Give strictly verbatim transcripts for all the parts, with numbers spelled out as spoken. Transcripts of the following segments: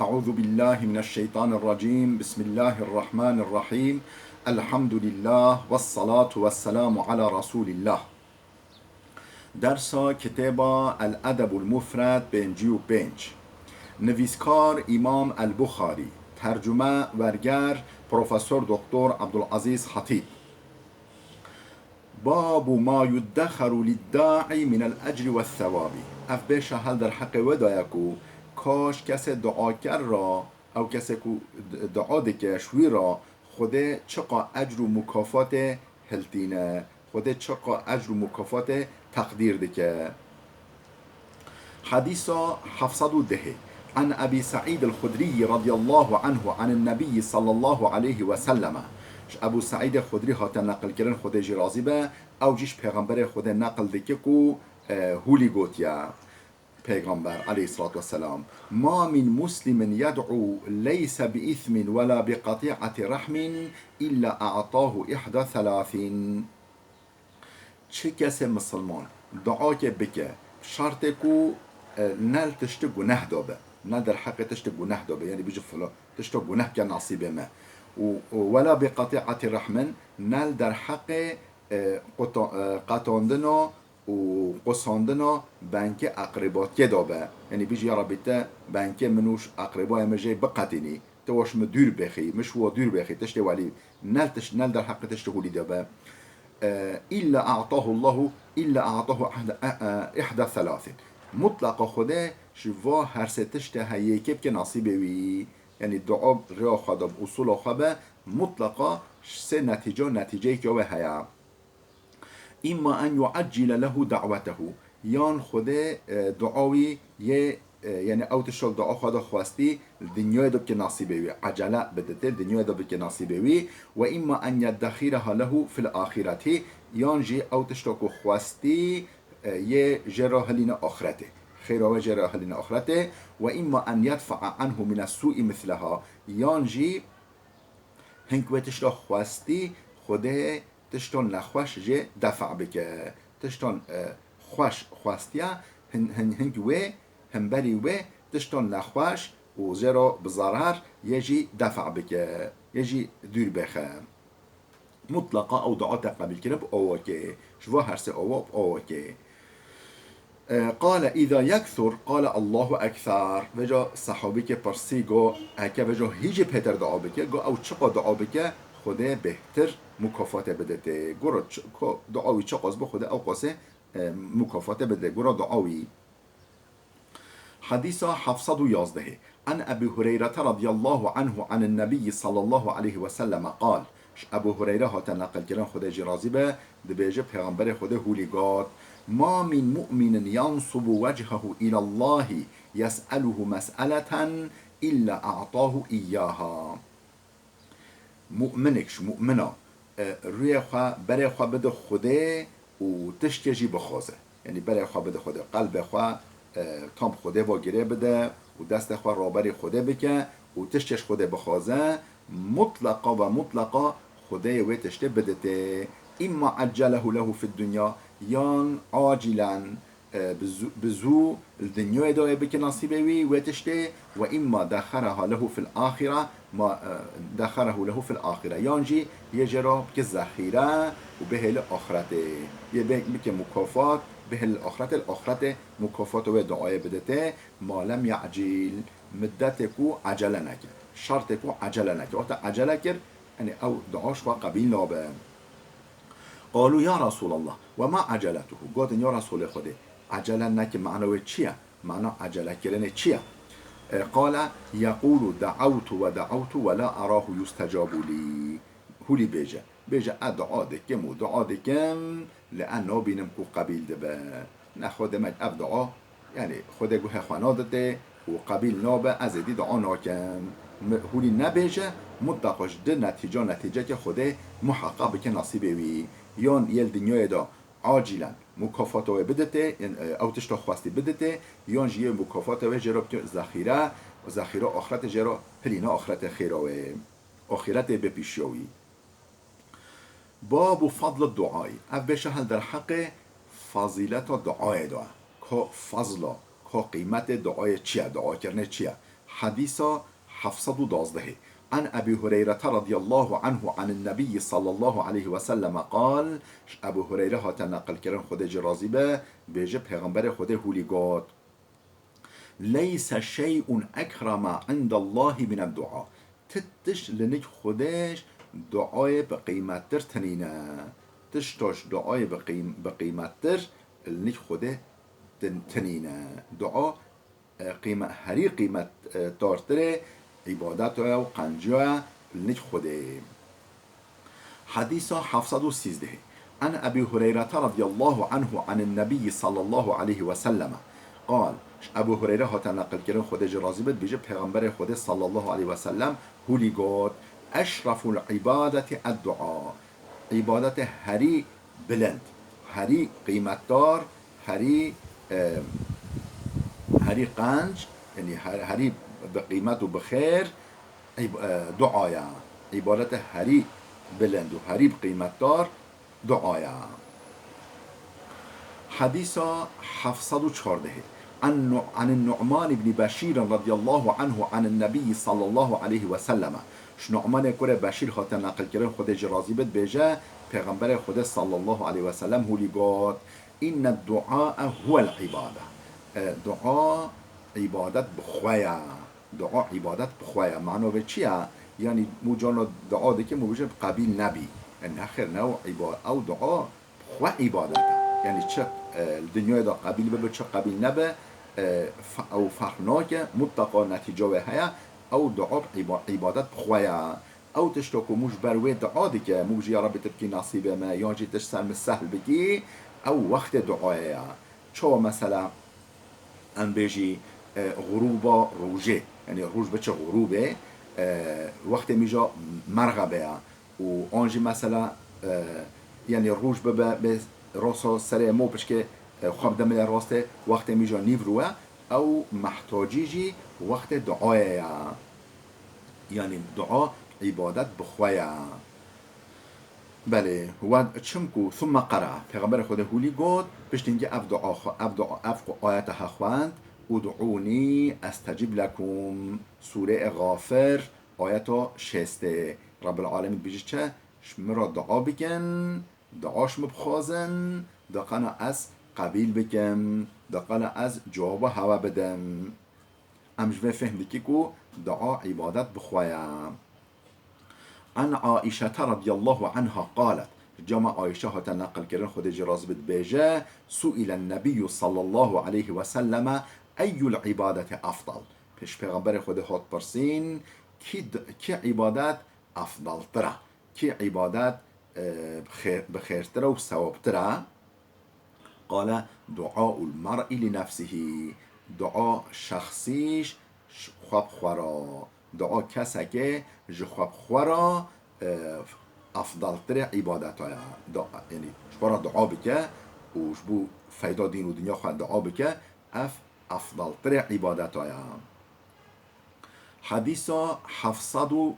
أعوذ بالله من الشيطان الرجيم. بسم الله الرحمن الرحيم. الحمد لله والصلاة والسلام على رسول الله. Dersa kitêba El Edebul Mufred pêncî û pênc. Nivîskar Îmam El Buxarî. Tercume, werger Profesor Doktor Abdulazîz Hatîb. Babu ma yuddexeru lidda'î minel ecri wes sewabi. Ev bêşa hel derheqê wê daye ku kaş kesê duaker ra, ew kesê ku d-, dua dike ji wî ra, Xwedê çiqa ecr û mukafatê hiltîne, Xwedê çiqa ecr û mukafatê teqdîr dike. Hedîsa heft sed û dehê. An Ebî Seîd el-Xudrî radiyallahu anhu anin Nebî sallallahu aleyhi ve selleme. Ji Ebû Seîdê Xudrî hate neqilkirin, Xwedê jî razî be, ew jî ji Pêxemberê Xwedê neqil dike ku, e, hûlî gotiye, Pêxember aleyhissalatu vesselam, "Ma min muslimin yed'u leyse bi ismin ve la bi qati'ati rahmin illa a'tahu ihda thalathin." Çi kesê misilman duakê bike, şertê ku, e, ne li tiştê guneh de be, ne derheqê tiştê guneh de be, yanî bijî filo, tişta guneh ke nasîbê me. Û, û wela bi qati'ati rahmin, ne li derheqê, e, quta-, e, qetandina û qusandina benkê eqrêbatiyê de be. Yanî bijî ya Rabbî te benkê min û eqrêbayê min jê biqetînî. Te wa ji min dûr bêxî, min ji wa dûr bêxî, tiştê welî, ne tiş-, ne li derheqê tiştê hûlî de be. E, illa a'tahu Allahu, illa a'tahu ihda, e, e, ihda thalathin. Mutlaqa Xwedê ji va her sê tiştê heyê yekê bike nasîbê wî. Yanî dua rêya xwe de, usûla xwe be, mutlaqa ji sê netîca, netîceyeke wê heye. Îmma en yu'eccile lehu da'wetehu, yan Xwedê, e, dua wî yê, e, yanî ew tişta dua xwe de xwestî, li dinyayê de bike nasîbê wî, ecele biditê, dinyayê de bike nasîbê wî, ve îmma en yeddexireha lehu fil axireti, yan jî ew tişta ku xwestî, e, yê jê re hilîne axretê. Xêra wê jê re hilîne axretê, ve îmma en yedfa'a anhu mine su'i misleha, yan jî hing wê tişta xwestî Xwedê tiştan nexweş jê defa bike. Tiştan, e, xweş xwestiya hin-, hin-, hing wê, hemberî wê tiştan nexweş û jê re bi zarar yê jî defa bike, yê jî dûr bêxe. Mutlaqa ew dua te qebîl kire bi awakê. Ji va her sê awa bi awakê. E, qale, "Îza yekthur, qale Allahu ekser." Veca sehabîkê pirsî, go, "Heke veca hîjî pêtir dua bike?" Go, "Ew çiqa dua bike, Xwedê bêhtir mukafatê biditê." Gora çi-, ko dua wî çiqas bi, Xwedê ew qasê, e, mukafatê biditê. Gora dua wî. Hedîsa heft sed û yazdehê. An Ebî Hureyrete radiyallahu anhu anin Nebiyyi sallallahu aleyhi ve selleme qal. Ji Ebû Hureyre hate neqilkirin, Xwedê jî razî be, dibêje, Pêxemberê Xwedê hûlî got, "Ma min mu'minin yansubu wechehu ilallahi yes'eluhu mes'eleten illa a'tahu iyyaha." Mu'minek ji mu'mina, e, rûyê xwe, berê xwe bide Xwedê û tiştê jî bixwaze. Yanî berê xwe bide Xwedê, qelbê xwe, e, tam Xwedê ve girê bide û destê xwe raberî Xwedê bike û tiştê ji Xwedê bixwaze, mutleqa ve mutleqa Xwedê wê tiştê biditê. Îmma eccelehu lehu fid dunya, yan acilen, e, bi zû-, bi zû li dinyayê de wê bike nasîbê wî wê tiştê, ve îmma dexereha lehu fil axire, ma, e, dexerehu lehu fil axire. Yan jî yê jê re bike zexîre û bihêle axretê. Yê bê-, bike mukafat, bihêle axretê, li axretê mukafata wê duayê biditê. Ma lem yecil, middetê ku ecele neke. Şertê ku ecele neke. Wexta ecele kir, yanî ew dua ji xwe qebîl nabe. Qalû ya Resûlallah, ve ma eceletuhu? Gotin, ya Resûlê Xwedê, ecele neke mana wê çi ye? Mana ecelekirinê çi ye? E, qale, yeqûlu de'awtu ve de'awtu ve la erahu yustecabu lî. Hûlî bêje. Bêje, e dua dikim û dua dikim, lê e nabînim ku qebîl dibe. Ne Xwedê me ev dua, yanî Xwedê guhê xwe naditê û qebîl nabe, ez êdî dua nakim. Mi-, hûlî nebêje, mutleqa ji di netîca netîceke Xwedê muheqeq bike nasîbê wî. Yan yê li dinyayê de acilen mukafata wê biditê, yan, e, ew tişta xwestî biditê, yan jî yê mukafata wê jê re bike zexîre, zexîre axretê jê re hilîne axretê xêra wê. Axîretê bê pîşiya wî. Babu fadli duayî. Ev bêşa hel derheqê fazîleta duayê de. Ka fazla, ka qîmetê duayê çi ye, duakirinê çi ye? Hedîsa heft sed û duwazdehê. An Ebî Hureyrete radiyallahu anhu anin Nebiyyi sallallahu aleyhi ve selleme qal, ji Ebû Hureyre hate neqilkirin, Xwedê jê razî be, dibêje, Pêxemberê Xwedê hûlî got, Leyse şey'un ekrama indallahi mined dua. Ti tişt li nik Xwedê ji duayê bi qîmettir tinîne. Tişta ji duayê bi qîm-, bi qîmettir li nik Xwedê tin-, tinîne. Dua, e, qîme-, herî qîmetdartirê îbadeta ye û qenciya ye li nik Xwedê. Hedîsa heft sed û sîzdehê. An Ebî Hureyrete radiyallahu anhu anin Nebiyyi sallallahu aleyhi ve selleme qal, ji Ebû Hureyre hate neqilkirin, Xwedê jê razî be, dibêje, Pêxemberê Xwedê sallallahu aleyhi ve sellem hûlî got, Eşreful îbadeti ed-dua. Îbadetê herî bilind, herî qîmetdar, herî, e, herî qenc, yanî her-, herî bi qîmet û bi xêr, îb-, e, dua ye. Îbadetê herî bilind û herî bi qîmetdar dua ye. Hedîsa heft sed û çardehê. An Nu-, anin Nu'man ibn Beşîr radiyallahu anhu anin Nebiyyi sallallahu aleyhi ve selleme. Ji Nu'manê kurê Beşîr hate neqilkirin, Xwedê jê razî be, dibêje, Pêxemberê Xwedê sallallahu aleyhi ve sellem hûlî got, Inne duaa huwel îbade. E, dua îbadet bi xwe ye. Dua îbadet bi xwe ye. Mano vê çi ye? Yanî mû cano dua dikim û bijim qebîl nebî. E, nexêr, ne ew îba-, ew dua bi xwe îbadet e. Yanî çi, e, li dinyayê de qebîl bibe, çi qebîl nebe, e, fe-, ew ferq nake, mutleqa netîca wê heye, ew dua bi îba-, îbadet bi xwe ye. Ew tişta ku mû ji ber wê dua dike, mû bijî, Ya Rebbi, tu bikî nesîbê me, yan jî tu ji ser min sehl bikî, ew wextê duayê ye. Çawa mesela, em bêjî, e, xurûba rojê, yanî roj biçe xurûbê, e, wextê mîja merxebê ye. Û an jî mesela, e, yanî roj bibe, bê rosa serê mo pişkê, e, xwe bide milê rastê, wextê mîja nîv rû ye, ew mehtacî jî wextê duayê ye. Yanî dua îbadet bi xwe ye. Belê, we çimkû, thumme qera, Pêxemberê Xwedê hûlî got, piştî hingê ev dua xwe, ev dua, ev qu-, ayete he xwend, Ud'ûnî estecib lekum, Sûreyê Xafir, ayeta şêstê, Rebbil Alemîn dibêje çi? Ji min re dua bikin, dua ji min bixwazin, da qena ez qebîl bikim, da qena ez cewaba hewe bidim. Em ji vê fehm dikî ku dua îbadet bi xwe ye. An Aîşete radiyallahu anha qalet, ji cama Aîşe hate neqilkirin, Xwedê jê razî be, dibêje, Su'ilen Nebiyyu sallallahu aleyhi ve selleme eyyul ibadeti afdal. Pêş Pêxemberê Xwedê hat pirsîn, kî d-, kî îbadet afdaltir e? Kî îbadet, e, bi xêr-, bi xêrtir e û sewabtir e? Qale, duaul mer'i li nefsihî, dua şexsî ji xwe bi xwe re, dua kesekê ji xwe bi xwe re, e, efdaltirê îbadeta ye. Du-, yanî ji xwe re dua bike û ji bo feyda dîn û dinya xwe dua bike, ev efdaltirê îbadeta ye. Hedîsa heft sed û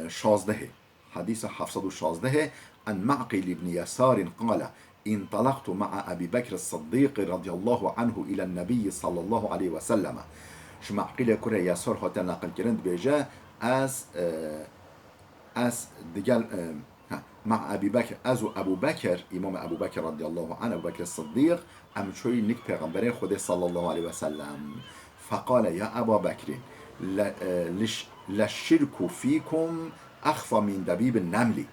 şazdehê. Hedîsa heft sed û şazdehê, an Ma'qil ibn Yasar qale, intalaqtu ma'a Ebî Bekr Siddîq radiyallahu anhu îlen Nebiyyi sallallahu aleyhi ve selleme. Ji Ma'qilê kurê Yasar hate neqilkirin, dibêje, ez, e, ez digel, e, ha, ma'a Ebî Bekr, ez û Ebû Bekir, Îmam Ebû Bekir radiyallahu anh, Ebû Bekir Siddîq, em çûyî nik Pêxemberê Xwedê sallallahu aleyhi ve sellem. Feqale, Ya Eba Bekrîn, le, e, liş-, leşşirku fîkum exfa min debîbin nemlî.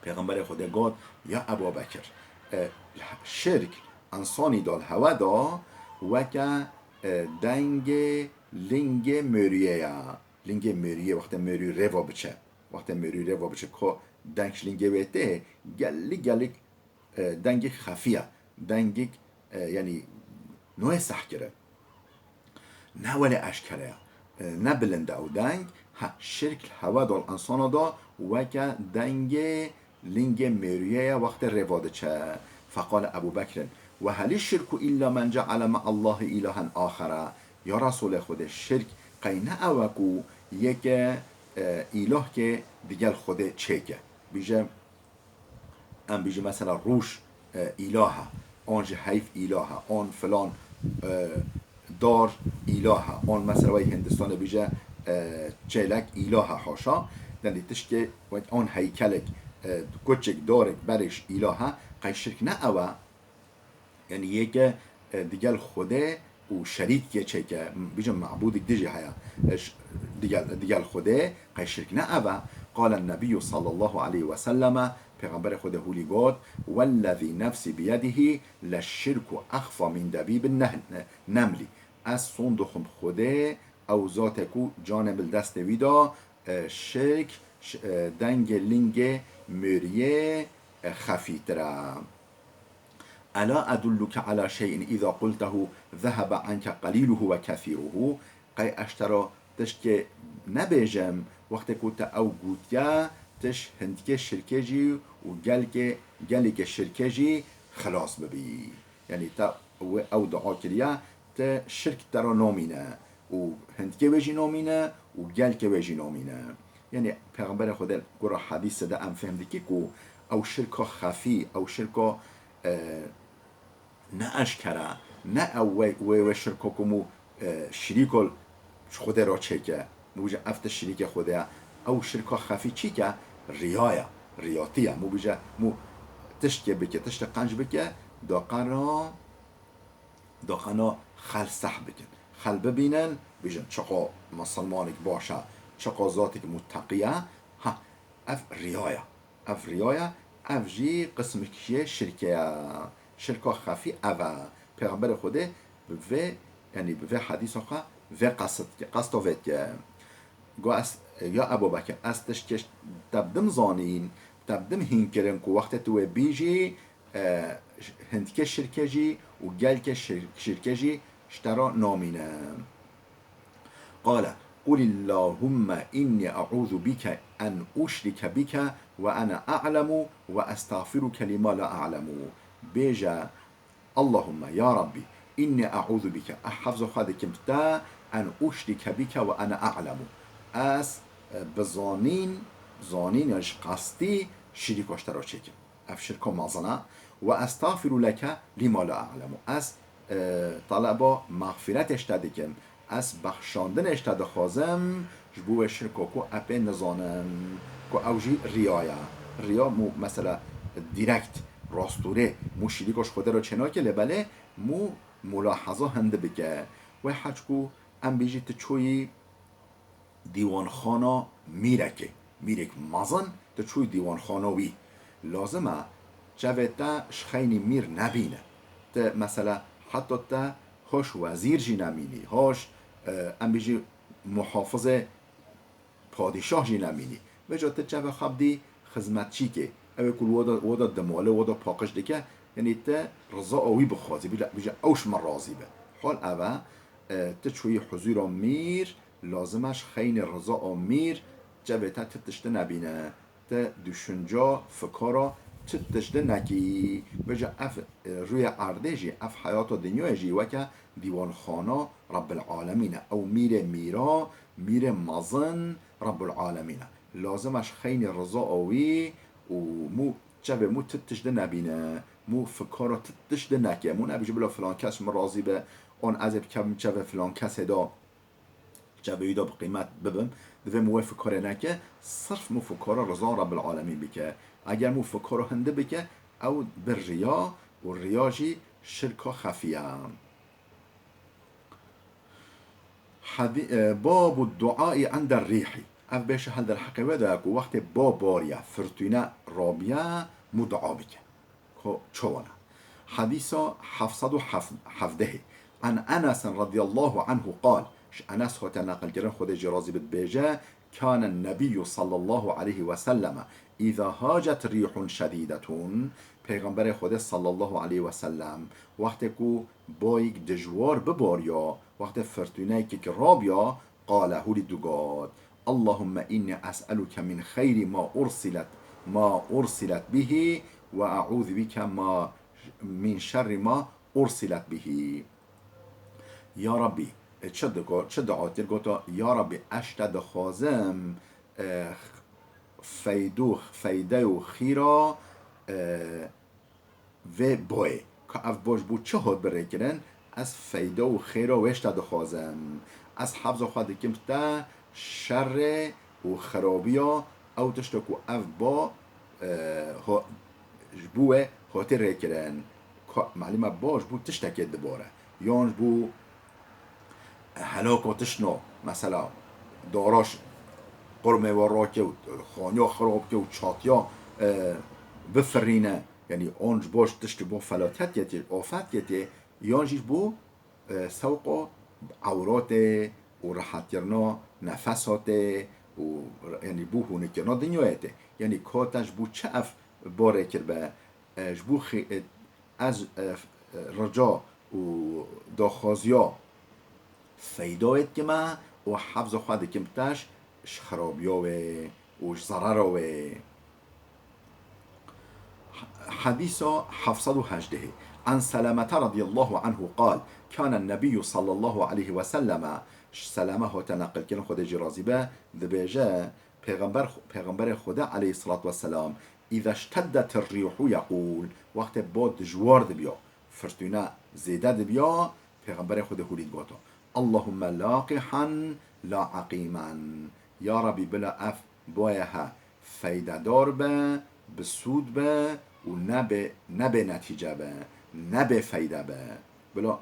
Pêxemberê Xwedê got, Ya Eba Bekir, e, şirk însanî de li hewe de weke, e, dengê lingê mêriyê ye. Lingê mêriyê, wextê mêrî rêva biçe, wextê mêrî rêva biçe, ko deng ji lingê wê tê, gelî gelî e, dengek xefî ye, dengek, e, yanî noyê sehkir e. Ne welê eşkere ye, e, ne bilind e ew deng. Ha, şirk li hewe de, li însana de weke dengê lingê mêriyê ye wextê rêva diçe. Feqale Ebû Bekrin, Ve helî şirku îlla men ceale me'allahî îlahen axere. Ya Resûlê Xwedê, şirk qey ne ew e ku yeke, e, îlahkê digel Xwedê çêke. Bîje, em bêjin mesela rûş, e, îlah e, an jî heyv îlah e, an filan, e, dar îlah e. An mesela wey Hindistanê bêje, e, çêlek îlah e, haşa. Yanî tiştê wek an heykelek, e, kuçik, darek, berê ji îlah e. Qey şirk ne ew e? Yanî yê ke, e, digel Xwedê û şerîkê çêke, bêjin mabûdek dî jî heye. E, ş-, digel, digel Xwedê qey şirk ne ev e. Qale Nebiyyu sallallahu aleyhi ve selleme, Pêxemberê Xwedê hûlî got, "Wellezî nefsî biyedihî leşşirku exfa min debîbin nehl-, nemlî." Ez sond dixwim Xwedê, ew zatê ku canê min li destê wî da, e, şirk, ş-, e, dengê lingê mûriyê, e, xefîtir e. Ela edulluke ala şey'in îza qultehu zehebe anke qaliluhu ve kesiruhu. Qey ez te ra tiştkê nebêjim, wextê ku te ew gotiye, tu ji hindikê şirkê jî û gelkê, gelekê şirkê jî xilas bibî. Yanî te wê ew dua kiriye, tu şirk te ra namîne û hindikê wê jî namîne û gelkê wê jî namîne. Yanî Pêxemberê Xwedê gora hedîsê de em fêhm dikî ku ew şirka xefî, ew şirka, e, ne eşkere, ne ew wê, wê, wê şirka ku mû, e, şirîko ji Xwedê re çêke. Mû bêje ev tişt şirîkê Xwedê ye. Ew şirka xefî çîke? Riya ye, riyatî ye. Mû bêje, mû tiştkê bike, tiştê qenc bike, daqana, daqana xel seh bikin. Xel bibînin, bêjin çiqa misilmanek baş e, çiqa zatek mutteqî ye. Ha, ev riya ye. Ev riya ye, ev jî qismekî yê şirkê ye. Şirka xefî ev e. Pêxemberê Xwedê bi vê, yanî bi vê hedîsa xwe vê qesd dike, qesta vê dike. Go ez, ya Ebu Bekir, ez tiştê te bi din zanîn, te bi din hîn kirin ku wextê tu wê bîjî, e, hindikê şirkê jî û gelkê şir-, şirkê jî ji te re namîne. Qale, "Qulillahümme inni e'ûzu bike en uşrike bike ve ene a'lemu ve estağfiruke lima la a'lemu." Bêje, "Allahümme, ya Rabbî, inni e'ûzu bike, ez hefza xwe dikim bi te, en uşrike bike ve ene a'lemu." Ez, e, bi zanîn, zanîn ya ji qestî şirîka ji te re çêkim. Ev şirka mezin e. "Ve estağfiru leke lima la a'lemu." Ez, e, taleba mexfîretê ji te dikim. Ez bexşandinê ji te dixwazim ji bo wê şirka ku epê nizanim, ku ew jî riya ye. Riya mû mesela direkt, rastûrê, mû şirîka ji Xwedê re çênake, lê belê mû mulahaza hindî bike. Wê heç ku em bêjî tu çûyî dîwanxana mîrekê, mîrek mezin, tu çûyî dîwanxana wî. Lazim e çavê te ji xeynî mîr nebîne. Tu mesela heta te hoş wezîr jî nemînî, hoş, e, em bêjî muhafizê padîşah jî nemînî. Vêca tu çavê xwe bidî xizmetçîkê, ew ê ku li we de, we de dimale, we de paqij dike, yanî tu riza wî bixwazî, bêje, bêje, "Ew ji min razî be." Hal ev e, e, tu çûyî huzûra mîr, lazim e ji xeynî riza a mîr çavê te ti tiştî nebîne. Te düşünca, fikara ti tiştî nekî. Vêca ev, e, rûyê erdê jî, ev heyata dinyayê jî weke dîwanxana Rabbil Alemîn e. Ew mîrê mîra, mîrê mezin Rabbul Alemîn e. Lazim e ji xeynî riza a wî û mû çavê mû ti tiştî nebîne. Mû fikara ti tiştî neke. Mû nebêje bila filan kes ji min razî be, an ez ê bikevim çavê filan kesê de, çavê wî de bi qîmet bibim, divê mû wê fikarê neke, sirf mû fikara riza Rabbil Alemîn bike. Eger mû fikara hindî bike, ew bi riya û riya jî şirka xefî ye. Hadî-, e, babu duaî ende rîhî. Ev bêşe hel derheqê wê de ye ku wextê ba bariye, firtûne rabiye, mû dua bike. Ko-, çawa ne? Hedîsa heft sed û hevdehê. An Enesin radiyallahu anhu qal. Ji Enes hate neqilkirin, Xwedê jê razî bit, bêje, Kâne Nebiyyû sallallahu aleyhi ve selleme îzâ hâcet rîhun şedîdetun, Peyxamberê Xwedê sallallahu aleyhi ve sellem wextê ku bayîk dijwar bibariya, wextê firtûneyekî rabiya, qale, hûrî digot, Allahümme inni es'eluke min xeyri ma ursilet, ma ursilet bihi ve e'ûzu bike ma, min şerri ma ursilet bihi. Ya Rabbî, e, çi digo, çi dua kir? Goto, Ya Rabbî, ez ji te dixwazim, e, feydu, feyde û xîra, e, vê boyê. Ka ev bo ji bo çi hot birêkirin? Ez feyda û xêra wê ji te dixwazim. Ez hefza xwe dikim bi te şerê û xirabiya ew tişta ku ev ba, e, ho-, ji bo wê hatî rêkirin. Ka-, malûm e ba ji bo tiştekê dibare. Yan ji bo helaka tiştna, mesela, dara ji qurmê we rake û xaniya xirab ke û çatiya, e, bifirîne. Yanî an ji bo tişt ji bo felatiyetê, afetiyetê, yan jî ji bo, e, sewqa ewratê û rehetkirina nefesatê û, yanî, bo hûnikirina dinyayê tê. Yanî ka te ji bo çi ev barê kiribe? E, ji bo xê-, e, ez, e, rica û daxwaziya feyda wê dikime û hefza xwe dikim te ji xirabiya wê û ji zerera wê. Hedîsa heft sed û hejdeh. An Selamete radiyallahu anhu qal, Kâne Nebiyyu sallallahu aleyhi ve selleme, ji Selame hate neqilkirin, Xwedê jî razî be, dibêje, Pêxember, Pêxemberê Xwedê aleyhissalatu vesselam, "Îza şteddetir rîhu yeqûl", wextê bo dijwar dibiya, firtûne zêde dibiya, Pêxemberê Xwedê hûlî digota, "Allahumme laqihan la eqîmen." Ya Rabbî, bila ev boye he feydedar be, bi sûd be û nebê, nebê netîce be, nebê feyde be. Bila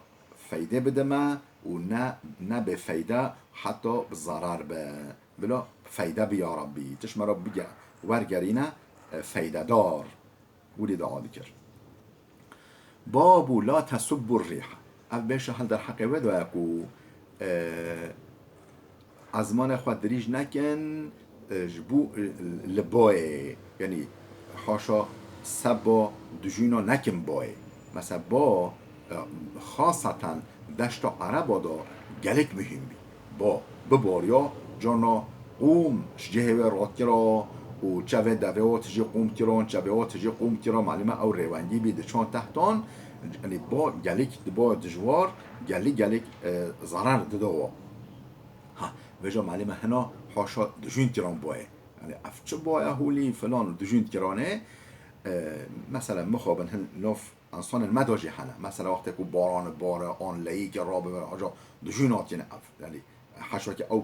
feydê bide me û ne, nebê feyde, heta bi zarar be. Bila feyde bi ya Rabbî. Tişt me re bige-, wergerîne, e, feydedar. Wî dua dikir. Babu la tesubbu rîh. Ev bêşa hel derheqê wê de ye ku, e, ezmanê xwe dirîj nekin, e, ji bo, e, li boyê, yanî haşa seba dijûna nekin boyê. Mesela bo, e, xaseten deşta Ereba de gelek muhîm bî. Bo, bibariya, carna qûm ji cihê wê rat kira û çavê devê wê tijî qûm kirin, çavê wê tijî qûm kira, malûm e ew rêwengî bî diçan tehtan, yanî bo gelek, bo dijwar, gelek, gelek, e, zarar dida wan. Ha, vêca malûm e hina haşa dijûn kiran boyê. Yanî ev çi boya hûlî filan dijûn kiranê, e, mesela mixabin hin nof însanên me de jî hene. Mesela wextê ku baran bare, an leyî ke rabe, aca dijûn hatine ev. Yanî haşa ke ew,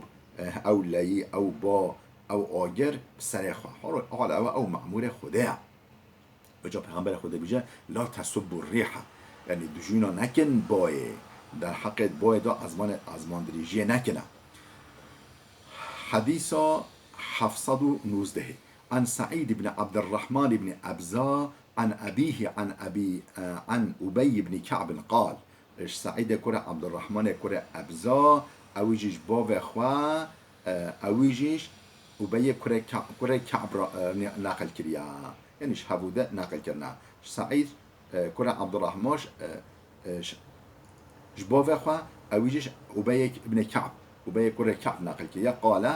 ew leyî, ew ba, ew agir bi serê xwe. Hal, hal ew, ew memûrê Xwedê ye. Vêca Pêxemberê Xwedê dibêje, "La tesubbu rîha." Yanî dijûna nekin boyê. Derheqê boyê de ezmanê, ezmandirîjiyê nekine. Hedîsa heft sed û nûzdeh. An Seîd ibn Abdurrahman ibn Ebza, an ebîhi, an ebî, e, an Ubey ibn Ka'b qal. Ji Seîdê kurê Abdurrahmanê kurê Ebza, ewî jî ji bavê xwe, e, ewî jî ji Ubeyê kurê Ka-, kurê Ka'b re, e, ne-, neqil kiriye. Yanî ji hevû de neqil kirine. Ji Seîd, e, kurê Abdurrahman, e, e, ji, ji bavê xwe, ewî jî ji Ubeyê ibn Ka'b, Ubeyê kurê Ka'b neqil kiriye. Qale,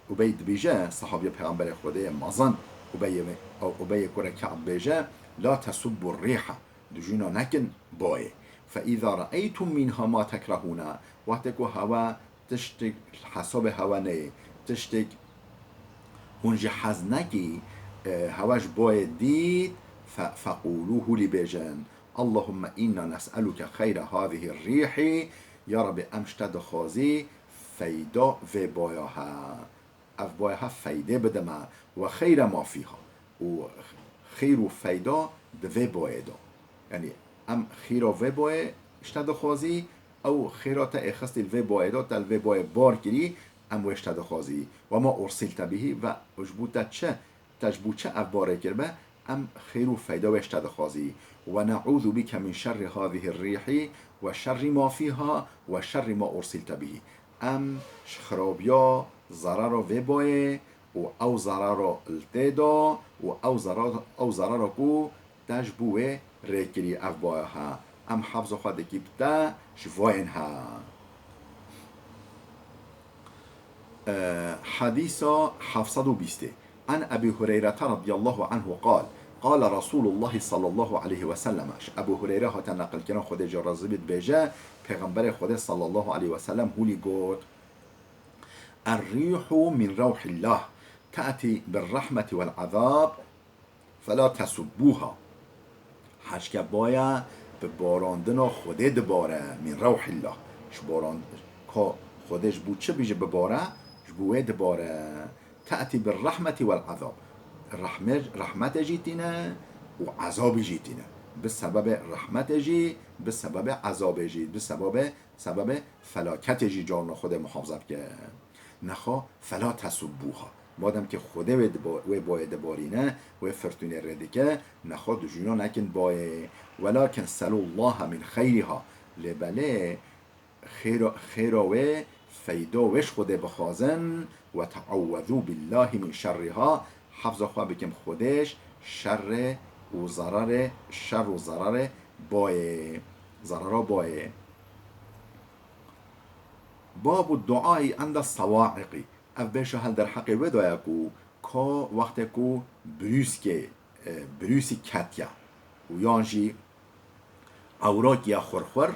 Ubey dibêje, sahabiya Pêxemberê Xwedê ye mezin, Ubeyê, Ubeyê kurê Ka'b dibêje, "La tesubbu rîha." Dijûna nekin boyê. Fe îza re'eytum minha ma tekrehûne. Wextê ku hewe tiştek hesabê hewe neyê, tiştek hûn jî hez nekî, e, hewe ji boyê dît, fe, feqûlû hûlî bêjin, "Allahumme inna nes'eluke xeyre hazihî rîhî." Ya Rabbî, em ji te dixwazî feyda vê boya he. Ev boya he feydê bide me. "Ve xeyre ma fîha." Û xêr û feyda di vê boyê de. Yanî em xêra vê boyê ji te dixwazî, ew xêra te êxistî li vê boyê de, te li vê boyê bar kirî, em wê ji te dixwazî. "Ve ma ursilte bihî", ve ji bo te çi, te ji bo çi ev barê kiribe, em xêr û feyda wê ji te dixwazî. "Ve ne'ûzu bike min şerri hazihî rîhî ve şerri ma fîha ve şerri ma ursilte bihî." Em ji xirabiya, zerara vê boyê û ew zerara li tê de û ew zerar, ew zerara ku te ji bo wê rêkirî ev boya he. Em hefza xwe dikî bi te ji vayên he. E, Hedîsa heft sed û bîstê. An Ebî Hureyrete radiyallahu anhu qal, qale Resulullah sallallahu aleyhi ve sellem. Ji Ebû Hureyre hate neqilkirin, Xwedê jê razî bî, dibêje, Pêxemberê Xwedê sallallahu aleyhi ve sellem hûlî got, "Er-rîhu min rewhillah, te'tî bir-rehmeti vel-azab, fela tesubbuha." Heşke boya Bi barandina Xwedê dibare, min rewhillah. Ji baran-, ka Xwedê ji bo çi bî jî bibare, ji bo wê dibare. Te'tî bir rahmetî wel azab. Rahme-, rahmetê jî tîne û ezabî jî tîne. Bi sebebê rahmetê jî, bi sebebê ezabê jî, bi sebebê, sebebê felaketê jî carna Xwedê muhafaza bike. Nexwe fela tesubbuha. Madem ki Xwedê wê diba-, wê bayê dibarîne, wê firtûnê rê dike, nexwe dijûna nekin bayê. Welakin selullaha min xeyriha. Lê belê xêra, xêra wê, feyda wê ji Xwedê bixwazin. Ve te'awwezû billahî min şerriha. Hefza xwe bikin Xwedê ji şerrê û zerarê, şer û zerarê bayê. Zerara bayê. Babu duayî ende sawa'iqî. Ev bêşa hel derheqê wê de ye ku ka wextê ku birûskê, e, birûsî ketiye û yan jî ewrakî ya xurxur,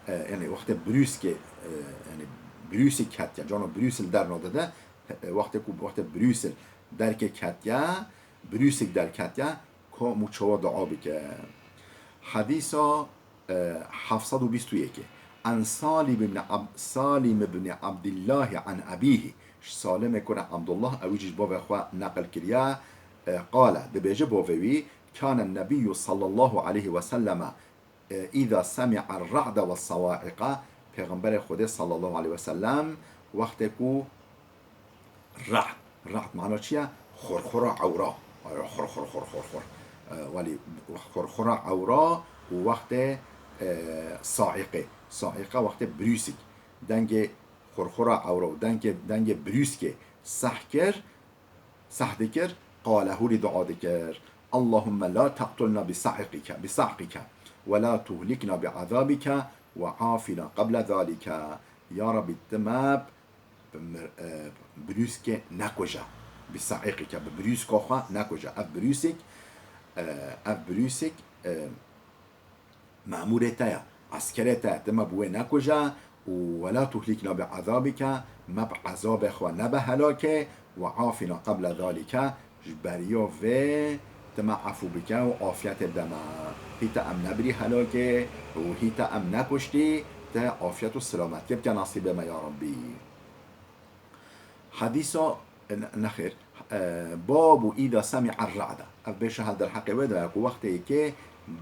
e, yani wextê birûskê, e, yani birûsî ketiye, cano birûs li derna dide, e, wextê ku, wextê birûs li derkê ketiye, birûsik derketiye, ka mû çawa dua bike. Hedîsa E, heft sed û bîst û yekê. An Salim ibn Ab-, Salim ibn Abdillahi an abihi. Ji Salimê kurê Abdullah, ew jî ji bavê xwe neqil kiriye. E, qale, dibêje bavê wî, kane nebiyyu sallallahu aleyhi ve selleme, e, îza semi'a ra'de ve sawa'iqa. Pêxemberê Xwedê sallallahu aleyhi ve sellem, wextê ku Ra'd. Ra'd mana çi ye? Xurxura ewra. Xur, xur, xur, xur, xur. E, welî xurxura ewra û wextê, e, saîqê. Saîqe wextê birûsik. Dengê xurxura ewra û dengê, dengê birûskê seh kir, seh dikir, qale hûrî dua dikir. Allahumme la teqtulna bi saîqike, bi saîqike ve la tuhlikna bi azabike ve afina qeble zalike. Ya Rabbî, tu me bi mir-, e, birûskê nekuje. Bi saîqike, bi birûska xwe nekuje. Ev birûsik, e, ev birûsik, e, memûrê te ye, eskerê te ye, tu me bi wê nekuje û wela tuhlîkna bi ezabike, me bi ezabê xwe nebe helakê, we afina qeble zalike, ji beriya vê tu me efû bike û afiyetê bide me. Hî te em nebirî helakê û hî te em nekuştî, te afiyet û selametiyê bike nasîbê me ya Rabbî. Hedîsa, ne-, nexêr, e, babu îda semi'a ra'da. Ev bêşa hel derheqê wê de ye ku wextê yekê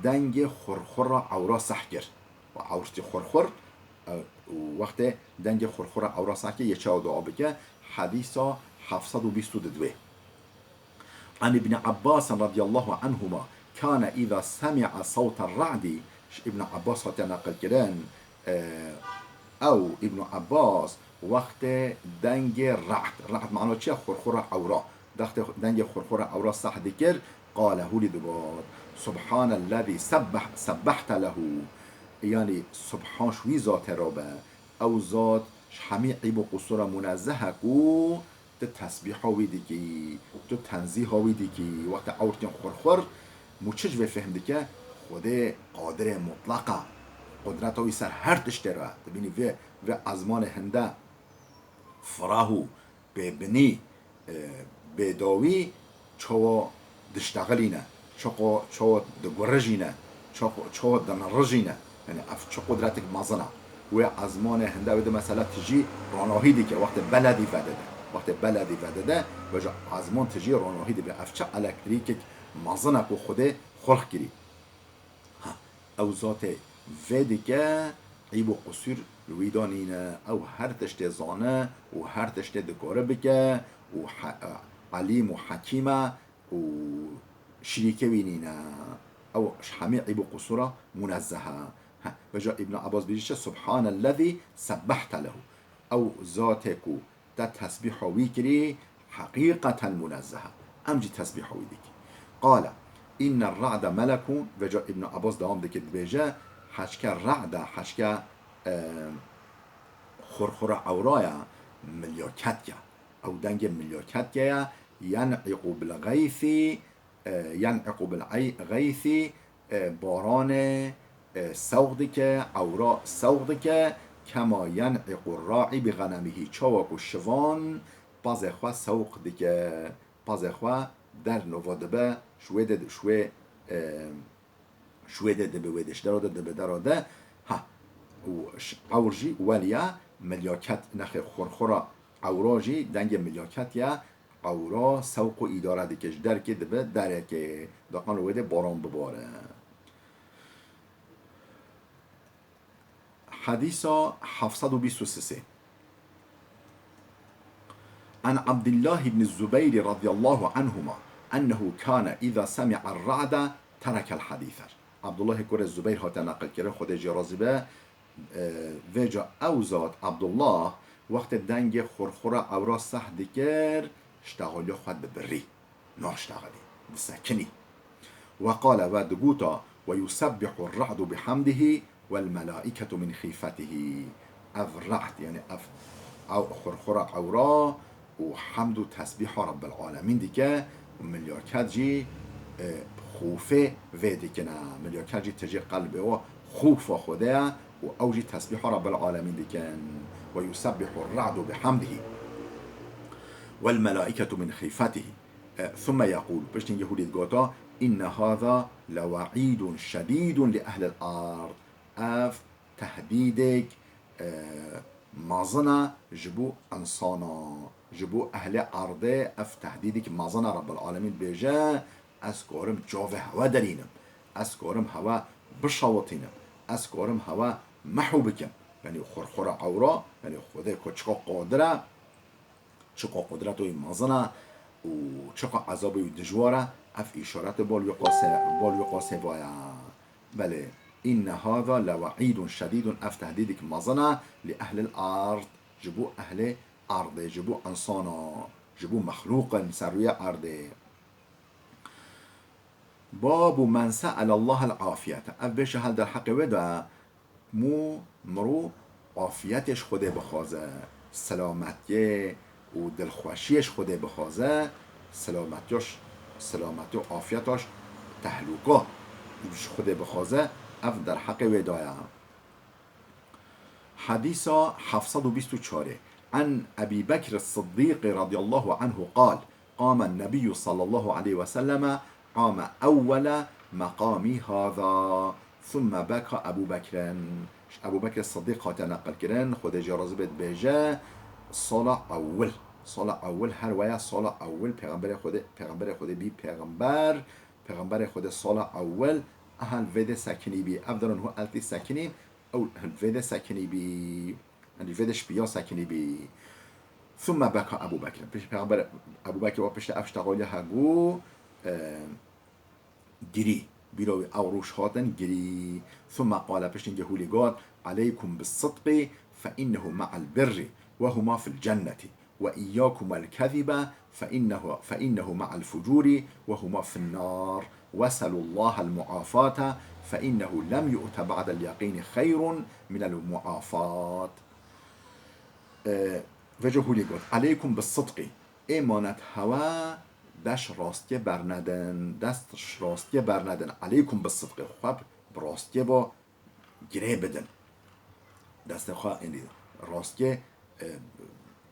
dengê xurxura ewra seh kir. Û ewrtî xurxur, e, û wextê dengê xurxura ewra seh kir, yê çawa dua bike, hedîsa heft sed û bîst û didwê. An Îbn Abbas radiyallahu anhuma kane îza semi'a sawte ra'dî, ji Îbn Abbas hatiye neqilkirin, e, ew Îbn Abbas wextê dengê ra'd, ra'd mana çi ye? Xurxura ewra. Dextê, dengê xurxura ewra seh dikir, qale hûrî digot, Subhanellezî sebbeh-, sebbehte lehu. Yanî, Subhan ji wî zatê re be, ew zat ji hemî eyb û qusûra munezzeh e ku tu tesbîha wî dikî, tu tenzîha wî dikî, wextê ewrtên xurxur, mû çi ji vê fehm dike? Xwedê qadirê mutlaq e. Qudreta wî ser her tiştê re. Dibînî vê, vê ezmanê hinde firah û bêbinî, e, bêdawî çawa diştexilîne, çawa, çawa digurijîne, çawa, çawa dinirijîne. Yani ev çi qudretik mezin e. Wê ezmanê hinde wê de mesela tijî ronahî dike, wextê beledî vedide. Wextê beledî vedide, vêca ezman tijî ronahî dibe. Ev çi elektrîkek mezin e ku Xwedê xulq kirî. Ha, ew zatê vê dike, eyb û qusûr li wî de nîne. Ew her tiştê zane û her tiştê dikare bike û he-, elîm û hekîm e û şirîkê wî nîne. Ew ji hemî eyb û qusûra munezzeh e. He, vêca Îbn Abbas bêjî çi? Subhanellezî sebbehte lehu. Ew zatê ku te tesbîha wî kirî, heqîqeten munezzeh e. Em jî tesbîha wî dikî. Qale, inne ra'de melekûn, vêca Îbn Abbas dewam dike, dibêje, heçke ra'de, heçke, e, xurxura ewra ye, milyaket ye. Ew dengê milyaket ye, yen'iqu bil geythî, e, yen'iqu bil ey-, geythî, e, baranê, e, sewq dike, ewra sewq dike, kema yen'iqu ra'î bi xenemîhî, çawa ku şivan pazê xwe sewq dike, pazê xwe dernova dibe, ji wê de, ji wê, e, Ji wê de dibe wê de, ji dera de dibe dera de. Ha, û ş-, ewr jî weliya milyaket nexê xurxura ewra jî dengê milyaket ya, ewra sewq û îdare dike, ji derkê dibe derekê, da qalo wê de baran bibare. Hedîsa heft sed û bîst û sê. An Abdullah ibn Zubayr radiyallahu anhuma ennehu kana iza semi'a ra'da terekel hadîse. Abdullah kurê Zubeyr hate neqil kirin, Xwedê jê razî be, e, vêca ew zat Abdullah wextê dengê xurxura ewra seh dikir, ştexaliya xwe dibirî. Naştexilî, disekinî. Ve qale, ve digota, "Ve yusebbihu r-ra'du bihamdihi vel melaiketu min xîfetihi." Ev ra'd, yani ev, ew xurxura ewra û hemd û tesbîha Rabbil Alemîn dike û milyaket jî, e, xûfê vê dikine. Milyaket jî tijî qelbê we xûfa Xwedê ye û ew jî tesbîha Rabbil Alemîn dikin. "Ve yusebbihu r-ra'du bihamdihi vel melaiketu min xîfetihi." E, thumme yeqûl, piştî hingê hûlî digota, "Inne hâzâ lewe'îdun şedîdun li ehlil ard." Ev tehdîdek, e, mezin e ji bo insana, ji bo ehlê erdê ev tehdîdek mezin e. Rebbil Alemîn dibêje, ez karim çavê hewe derînim, ez karim hewe bişewitînim, ez karim hewe mehw bikim. Yanî xurxura ewra, yanî Xwedê ku çiqa qadir e, çiqa qudreta wî mezin e û çiqa ezabê wî dijwar e, ev îşaretê bal wî qasê, bal wî qasê vaya. Belê, inne hâzâ lewe'îdun şedîdun, ev tehdîdek mezin e li ehlil ard, ji bo ehlê erdê, ji bo insana, ji bo mexlûqin ser rûyê erdê. Babu men se'ele Allahel afiyete. Ev bêşe hel derheqê wê de mû mirov afiyetê ji Xwedê bixwaze, selametiyê û dilxweşiyê ji Xwedê bixwaze, selametiya ş-, selametiya û afiyeta ş-, tehlûka ji Xwedê bixwaze, ev derheqê wê de ye. Hedîsa heft sed û bîst û çar. An Ebî Bekr Siddîqî radiyallahu anhu qal, "Qame Nebiyyu sallallahu aleyhi ve selleme ame ewwele meqamî hâzâ, thumme beka Ebû Bekrin." Ji Ebû Bekr Siddîq hate neqil kirin, Xwedê jê razî bê, dibêje, sala ewil, sala ewil her waya, sala ewil Pêxemberê Xwedê, Pêxemberê Xwedê bî pêxember, Pêxemberê Xwedê sala ewil, aha li vê de sekinî bî. Ev derin hû eltî sekinî, ew li vê de sekinî bî. Yanî vê de ji piya sekinî bî. Thumme beka Ebû Bekr. Pişt Pêxember, Ebû Bekr wa piştî ev ştexaliya hebû, e, girî. Bîra wî ew rûj hatin girî. Thumme qale, piştî hingê hûlî got, "Aleykum bis sidqi fe innehu me'al birri ve huma fil cenneti." "Ve iyyakum vel kezibe fe innehu, fe innehu ma'al fucuri ve huma fin nar. Ve selullahel muafate fe innehu lem yu'te ba'del yaqini hayrun minel muafat." Ee, vêca hûlî got, "Aleykum bis sidqi." Êmanet hewe dest rastiyê bernedin, dest rastiyê bernedin. "Aleykum bis sidqi." Xwe bi rastiyê bo girê bidin. Destê xwe êndî rastiyê, e,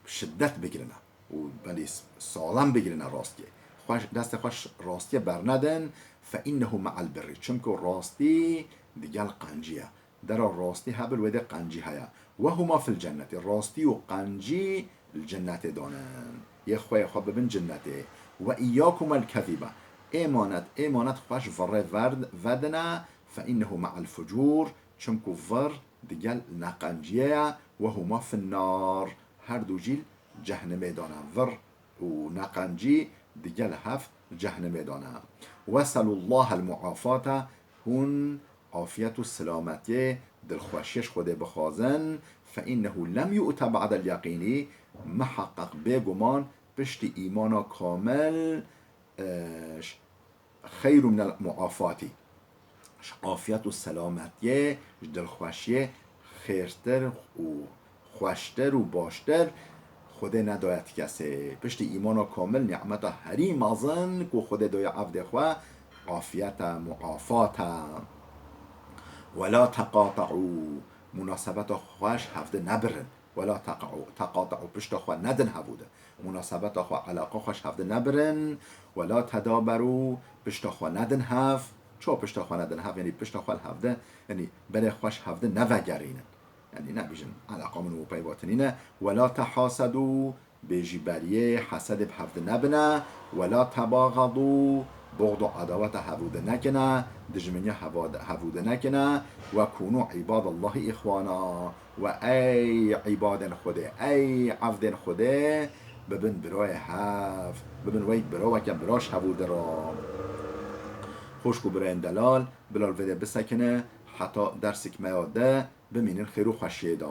şiddet bigirine û belê s-, saxlem bigirine rastiyê. Xwe, destê xwe ş-, rastiyê bernedin, fe innehu me'al birri. Çimku rastî digel qencî ye. Dera rastî hebil wê de qencî heye. Ve huma fil cenneti. Rastî û qencî li cennetê danin. Yê xwe yê xwe bibin cennetê. Ve iyyakum el kezibe. Êmanet, êmanet xwe ji virê verd-, vedine. Fe innehu me'al fucur. Çimku vir digel neqenciyê ye, ve huma fin nar, her du jî li cehnimê de ne. Vir û neqencî digel hev li cehnimê de ne. Weselullahel muafate, hûn afiyet û selametiyê, dilxweşiyê ji Xwedê bixwazin, fe innehu lem yu'te ba'del yeqînî, miheqeq bêguman piştî îmana kamil, e, ş-, xeyrû minel muafati. Ji afiyet û selametiyê, ji dilxweşiyê xêrtir û xweştir û baştir Xwedê nedaye ti kesê. Piştî îmana kamil, nîmeta herî mezin ku Xwedê daye evdê xwe, afiyet e, muafat e. Wela teqate'û, munasebeta xwe ji hevdi nebirin. Wela teqa'u, teqata'u, pişta xwe nedin hevû de. Munasebeta xwe, elaqa xwe ji hev de nebirin. Wela tedaberu, pişta xwe nedin hev. Çawa pişta xwe nedin hev, yanî pişta xwe li hev de, yanî berê xwe ji hev de nevegerînin. Yanî nebêjin eleqa min û peyva tinî ne. Wela tehasedû, bêjî beriyê hesedê bi hev de nebine. Wela tebaxedû, boxd û edaweta hevû de nekine, dijmeniya heva-, hevû de nekine. Ve kûnû îbadallahî îxwana. Ve ey îbadên Xwedê, ey evdên Xwedê, bibin birayê hev, bibin wek bira, weke bira ji hevû de re. Xwişk û birayên delal, bila li vê de bisekine, heta dersek me ya de bimînin xêr û xweşiyê de.